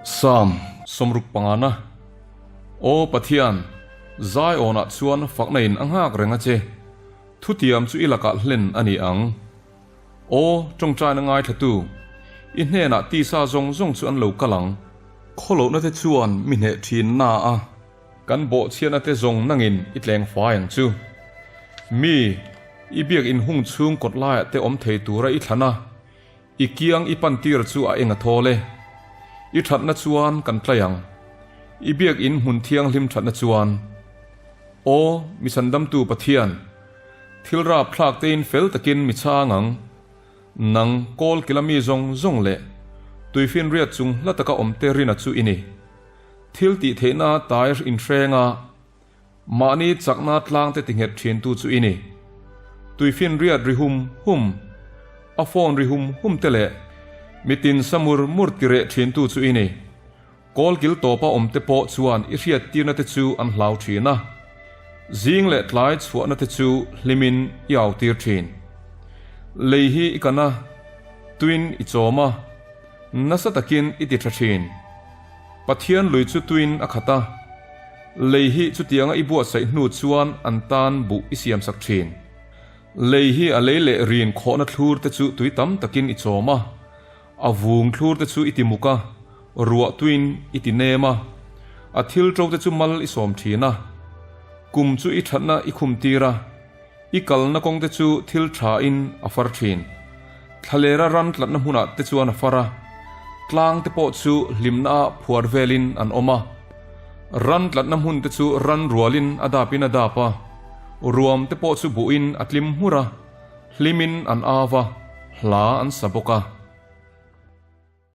Psalm sawmruk pangana, Aw Pathian, Zion-ah chuan fakna in a nghak reng a che, thutiam chu i lakah hlen a ni ang. Aw, tawngtaina ngaithlatu, i hnenah tisa zawng zawng chu an lo kal ang. Khawlohna te chuan mi hneh thin na a. Kan bawhchhiatna te zawng nangin i tleng fai ang chu. Mi, i biak inhung chhung kawt laiah te awm thei tura i thlan a, i kiang i pan tir chu a eng a thawl e. I thatna chuan kan tlai ang. I biak in hmun thianghlim thatna chuan. Aw, mi chhandamtu Pathian, thil rapthlak tein fel takin mi chhang ang. Nang, kawl kila mi zawng zawng leh tuifinriat chung hla taka awm te rina chu i ni. Thil tih theihna tair inhrenga mahni chakna tlangte tinghet thintu chu i ni. Tuifinriat ri hum hum, a phone ri hum hum te leh mitin sa mur mur ti reh thintu chu i ni. Kawlkil tawpa awm te pawh chuan i hriattirna te chu an hlau thin a, zing leh tlai chhuahna te chu hlimin i autir thin. Lei hi i kan a, tuin i chawm a, nasa takin i ti tha thin. Pathian lui chu tuin a khat a, lei hi chutianga i buatsaih hnu chuan an tan buh i siamsak thin. Lei hi a lei leh rin khawhna thlur te chu tui tam takin i chawm a, a vung thlur te chu i ti muk a, ruah tuin i ti nem a, a thil ṭo te chu mal i sawm thin a. Kum chu i thatna i khum tir a, i kalna kawng te chu thil tha in a far thin. Thlalera ran tlatna hmunah te chuan a far a, tlang te pawh chu hlimna ah phuar velin an awm a. Ran tlatna hmun te chu ran rualin a dapin a dap a, ruam te pawh chu buhin a tlim hmur a, hlimin an au a, hla an sa bawk a.